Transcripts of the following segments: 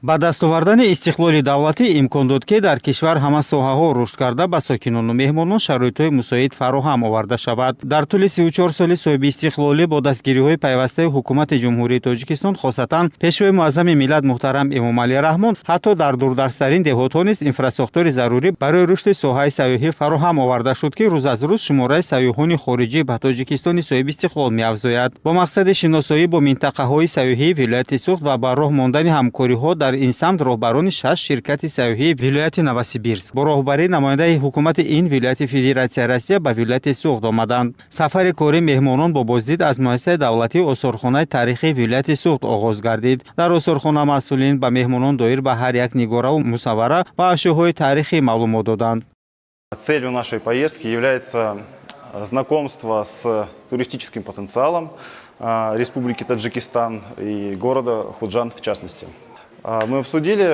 Ба даст овардани истиқлоли давлатӣ имкон дод, ки дар кишвар ҳама соҳаҳо рушд карда, ба сокинону меҳмонон шароитҳои мусоид фароҳам оварда шавад. Дар тӯли 34 соли соҳибистиқлолӣ бо дастгириҳои пайвастаи ҳукумати Ҷумҳурии Тоҷикистон, хосатан Пешвои муаззами миллат муҳтарам Эмомалӣ Раҳмон, ҳатто дар дурдасттарин деҳотҳо низ инфрасохтори зарурӣ барои рушди соҳаи сайёҳӣ фароҳам оварда шуд, ки рӯз аз рӯз шумораи сайёҳони хориҷӣ ба Тоҷикистони соҳибистиқлол меафзояд. Бо мақсади шиносоӣ бо минтақаҳои сайёҳии вилояти Суғд ва ба роҳ мондани ҳамкориҳо дар ин самт роҳбарони шаш ширкати сайёҳии вилояти Новосибирск бо роҳбарии намояндаи ҳукумати ин вилояти Федератсияи Россия ба вилояти Суғд омаданд. Сафари кории меҳмонон бо боздид аз муассисаи давлатии осорхонаи таърихии вилояти Суғд оғоз гардид. Дар осорхона масъулин ба меҳмонон доир ба ҳар як нигораву мусаввара ва ашёҳои таърихӣ маълумот доданд. Целью нашей поездки является знакомство с туристическим потенциалом Республики Таджикистан и города Худжанд в частности. Мы обсудили,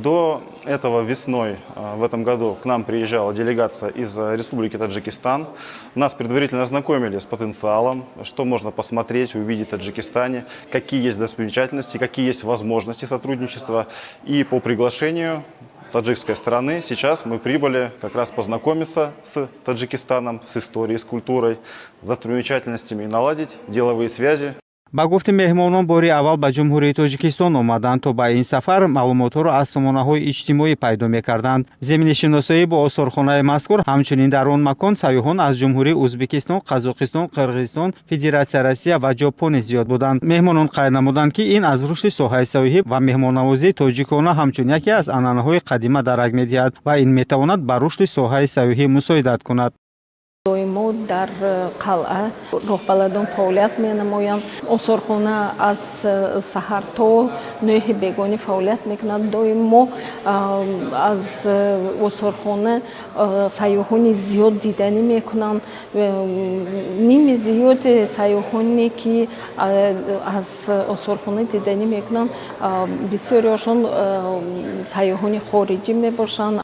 до этого весной в этом году к нам приезжала делегация из Республики Таджикистан. Нас предварительно ознакомили с потенциалом, что можно посмотреть, увидеть в Таджикистане, какие есть достопримечательности, какие есть возможности сотрудничества. И по приглашению таджикской стороны сейчас мы прибыли как раз познакомиться с Таджикистаном, с историей, с культурой, с достопримечательностями и наладить деловые связи. Ба гуфти меҳмонон, бори аввал ба Ҷумҳурии Тоҷикистон омаданд. То ба ин сафар маълумотҳоро аз сомонаҳои иҷтимоӣ пайдо мекарданд. Зимни шиносоӣ бо осорхонаи мазкур ҳамчунин дар он макон сайёҳон аз Ҷумҳурии Ӯзбекистон, Қазоқистон, Қирғизистон, Федератсияи Россия ва Ҷопон низ зиёд буданд. Меҳмонон қайд намуданд, ки ин аз рушди соҳаи сайёҳӣ ва меҳмоннавозии тоҷикона ҳамчун яке аз анъанаҳои қадима дарак медиҳад ва ин метавонад ба рушди соҳаи сайёҳӣ мусоидат кунад. Доимо дар қалъа роҳбаладон фаъолият менамоянд. Осорхона аз саҳар то 9-и бегонӣ фаъолият мекунад. Доимо аз осорхона сайёҳони зиёд диданӣ мекунанд. Ними зиёди сайёҳоне, ки аз осорхона диданӣ мекунанд, бисёриашон сайёҳони хориҷӣ мебошанд.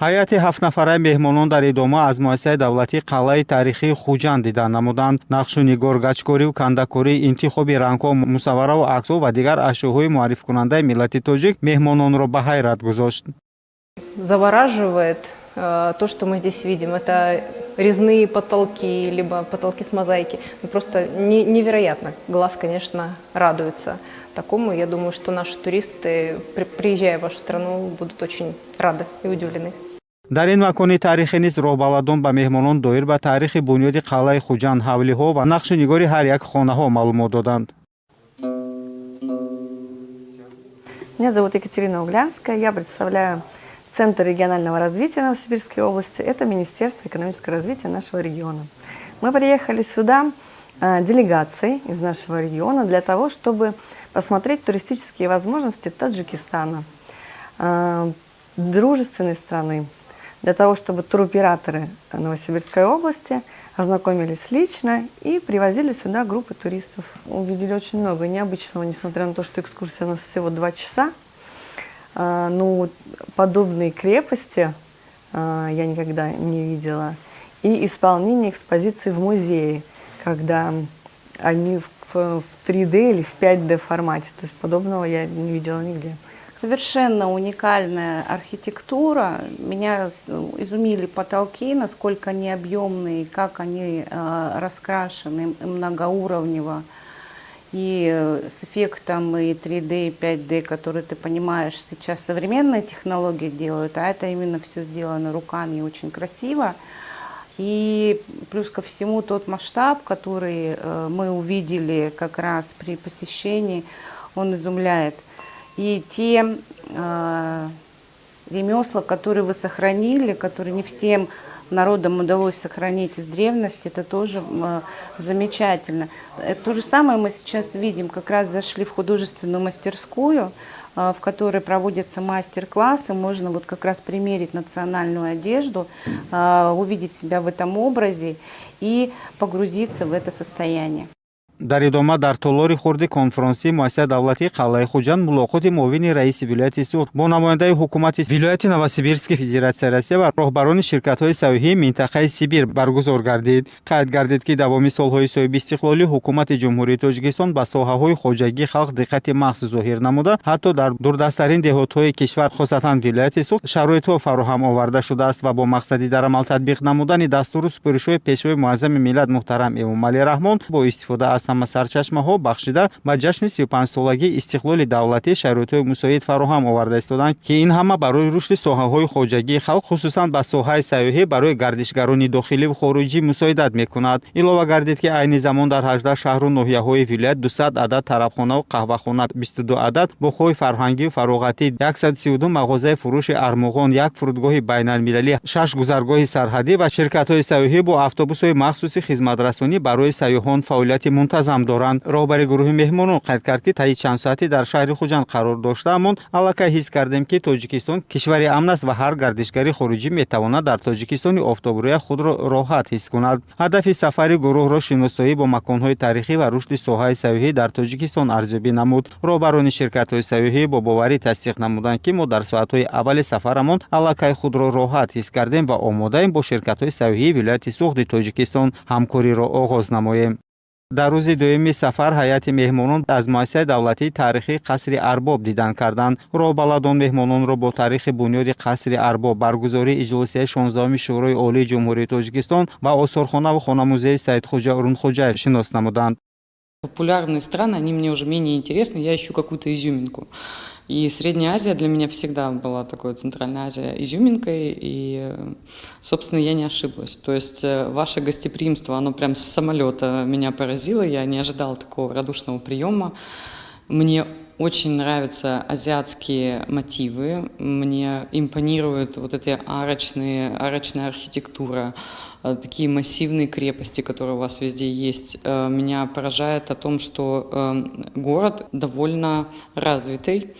Ҳайати ҳафтнафараи меҳмонон дар идома аз муассисаи давлатии қалъаи таърихии Хуҷанд дидан намуданд. Нақшу нигор, гачкорию кандакорӣ, интихоби рангҳо, мусаввараву аксҳо ва дигар ашёҳои муаррифкунандаи миллати тоҷик меҳмононро ба ҳайрат гузошт. Завораживает то, что мы здесь видим. Это резные потолки, либо потолки с мозаики. Ну, просто невероятно. Глаз, конечно, радуется такому. Я думаю, что наши туристы, приезжая в вашу страну, будут очень рады и удивлены. Дар ин макони таърихӣ низ роҳбаладон ба меҳмонон доир ба таърихи бунёди қалъаи Хуҷанд, ҳавлиҳо ва нақшу нигори ҳар як хонаҳо маълумот доданд. Меня зовут Екатерина Углянская, я представляю Центр регионального развития Новосибирской области. Это Министерство экономического развития нашего региона. Мы приехали сюда делегацией из нашего региона для того, чтобы посмотреть туристические возможности Таджикистана, дружественной страны, для того, чтобы туроператоры Новосибирской области ознакомились лично и привозили сюда группы туристов. Увидели очень много необычного, несмотря на то, что экскурсия у нас всего 2 часа. Ну, подобные крепости я никогда не видела. И исполнение экспозиции в музее, когда они в 3D или в 5D формате. То есть подобного я не видела нигде. Совершенно уникальная архитектура. Меня изумили потолки, насколько они объемные, как они раскрашены многоуровнево. И с эффектом и 3D, и 5D, который, ты понимаешь, сейчас современные технологии делают, а это именно все сделано руками и очень красиво. И плюс ко всему тот масштаб, который мы увидели как раз при посещении, он изумляет. И те ремесла, которые вы сохранили, которые не всем народам удалось сохранить из древности, это тоже замечательно. То же самое мы сейчас видим, как раз зашли в художественную мастерскую, в которой проводятся мастер-классы, можно вот как раз примерить национальную одежду, увидеть себя в этом образе и погрузиться в это состояние. Дар идома дар толори хурди конфронсии муассисаи давлатии қалъаи Хуҷанд мулоқоти муовини раиси вилояти Суғд бо намояндаи ҳукумати вилояти Новосибирски Федератсияи Россия ва роҳбарони ширкатҳои сайёҳии минтақаи Сибир баргузор гардид. Қайд гардид, ки давоми солҳои соҳибистиқлолӣ ҳукумати Ҷумҳурии Тоҷикистон ба соҳаҳои хоҷагии халқ диққати махсус зоҳир намуда, ҳатто дар дурдасттарин деҳотҳои кишвар, хосатан вилояти Суғд, шароитҳо фароҳам оварда шудааст ва бо мақсади дар амал татбиқ намудани дастуру супоришҳои Пешвои муаззами миллат муҳтарам Эмомалӣ Раҳмон бо истифода аз ҳама сарчашмаҳо бахшида ба ҷашни 35-солагии истиқлоли давлатӣ шароитҳои мусоид фароҳам оварда истоданд, ки ин ҳама барои рушди соҳаҳои хоҷагии халқ, хусусан ба соҳаи сайёҳӣ барои гардишгарони дохиливу хориҷӣ мусоидат мекунад. Илова гардид, ки айни замон дар 18 шаҳру ноҳияҳои вилоят 200 адад тарабхонаву қаҳвахона, 22 адад боғҳои фарҳангию фароғатӣ, 132 мағозаи фурӯши армуғон, як фурудгоҳи байналмилалӣ, шаш гузаргоҳи сарҳадӣ ва ширкатҳои сайёҳӣ бо автобусҳои махсуси хизматрасонӣ барои сайёҳон фаъолияти мунтазам доранд. Роҳбари гурӯҳи меҳмонон қайд кард, ки таи чанд соате дар шаҳри Хуҷанд қарор доштаамон аллакай ҳис кардем, ки Тоҷикистон кишвари амн аст ва ҳар гардишгари хориҷӣ метавонад дар Тоҷикистони офтобрӯя худро роҳат ҳис кунад. Ҳадафи сафари гурӯҳро шиносоӣ бо маконҳои таърихӣ ва рушди соҳаи сайёҳӣ дар Тоҷикистон арзёбӣ намуд. Роҳбарони ширкатҳои сайёҳӣ бо боварӣ тасдиқ намуданд, ки мо дар соатҳои аввали сафарамон аллакай худро роҳат ҳис кардем ва омодаем бо ширкатҳои сайёҳии вилояти Суғди Тоҷикистон ҳамкориро оғоз намоем. Дар рӯзи дуюми сафар ҳайати меҳмонон аз муассисаи давлатии таърихии қасри Арбоб дидан карданд. Роҳбаладон меҳмононро бо таърихи бунёди қасри Арбоб, баргузории иҷлосияи 16-уми Шӯрои Олии Ҷумҳурии Тоҷикистон ва осорхонаву хонамузеи Саидхоҷа Урунхоҷаев шинос намуданд. Популярные страны, они мне уже менее интересны, я ищу какую-то изюминку. И Средняя Азия для меня всегда была такой, Центральная Азия, изюминкой, и, собственно, я не ошиблась. То есть ваше гостеприимство, оно прям с самолета меня поразило, я не ожидала такого радушного приема. Мне очень нравятся азиатские мотивы, мне импонируют вот эти арочная архитектура, такие массивные крепости, которые у вас везде есть. Меня поражает о том, что город довольно развитый.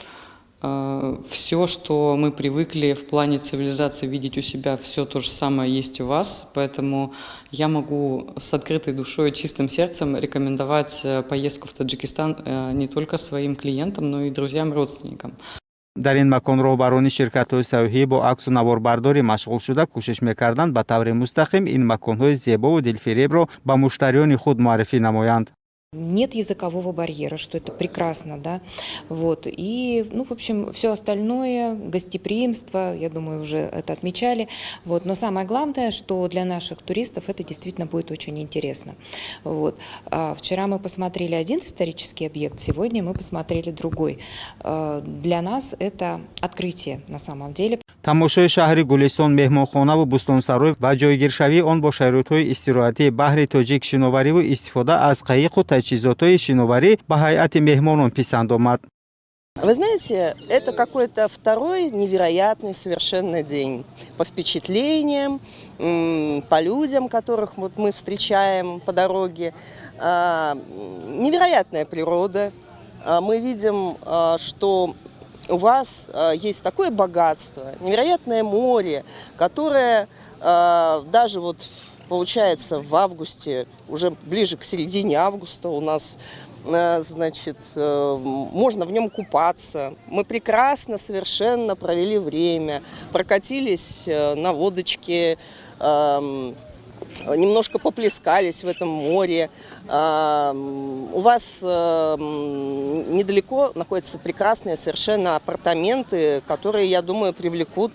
Все, что мы привыкли в плане цивилизации видеть у себя, все то же самое есть у вас. Поэтому я могу с открытой душой и чистым сердцем рекомендовать поездку в Таджикистан не только своим клиентам, но и друзьям, родственникам. Дар ин макон роҳбарони ширкатҳои сайёҳӣ бо аксу наворбардорӣ машғул шуда, кӯшиш мекарданд ба таври мустақим ин маконҳои зебову дилфиребро ба муштариёни худ муаррифӣ намоянд. Нет языкового барьера, что это прекрасно, да, вот, и, ну, в общем, все остальное, гостеприимство, я думаю, уже это отмечали, вот, но самое главное, что для наших туристов это действительно будет очень интересно, вот. Вчера мы посмотрели один исторический объект, сегодня мы посмотрели другой. Для нас это открытие на самом деле. Тамошои шаҳри Гулистон, меҳмонхонаву бӯстонсарой ва ҷойгиршавии он бо шароитҳои истироҳатӣ, баҳри Тоҷик, шиновариву истифода аз қаиқу таҷҳизотҳои шиноварӣ ба ҳайати меҳмонон писанд омад. Вы знаете, это какой-то второй невероятный совершенно день. По впечатлениям, по людям, которых вот мы встречаем по дороге. Невероятная природа. Мы видим, что у вас есть такое богатство, невероятное море, которое даже вот получается в августе, уже ближе к середине августа у нас, значит, можно в нем купаться. Мы прекрасно совершенно провели время, прокатились на лодочке, немножко поплескались в этом море. У вас недалеко находятся прекрасные совершенно апартаменты, которые, я думаю, привлекут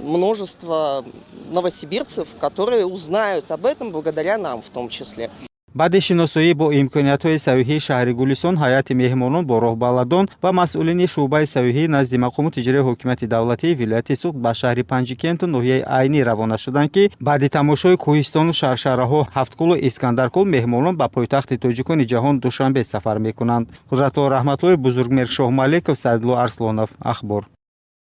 множество новосибирцев, которые узнают об этом благодаря нам в том числе. Баъди шиносоӣ бо имкониятҳои сайёҳии шаҳри Гулистон ҳайати меҳмонон бо роҳбаладон ва масъулини шӯъбаи сайёҳӣ назди мақомоти иҷроии ҳокимияти давлатии вилояти Суғд ба шаҳри Панҷикенту ноҳияи Айнӣ равона шуданд, ки баъди тамошои кӯҳистону шаршараҳо, Ҳафткӯлу Искандаркӯл меҳмонон ба пойтахти тоҷикони ҷаҳон Душанбе сафар мекунанд. Қудратулло Раҳматуллоев, Бузургмер Шоҳмаликов, Саидло Арслонов, Ахбор.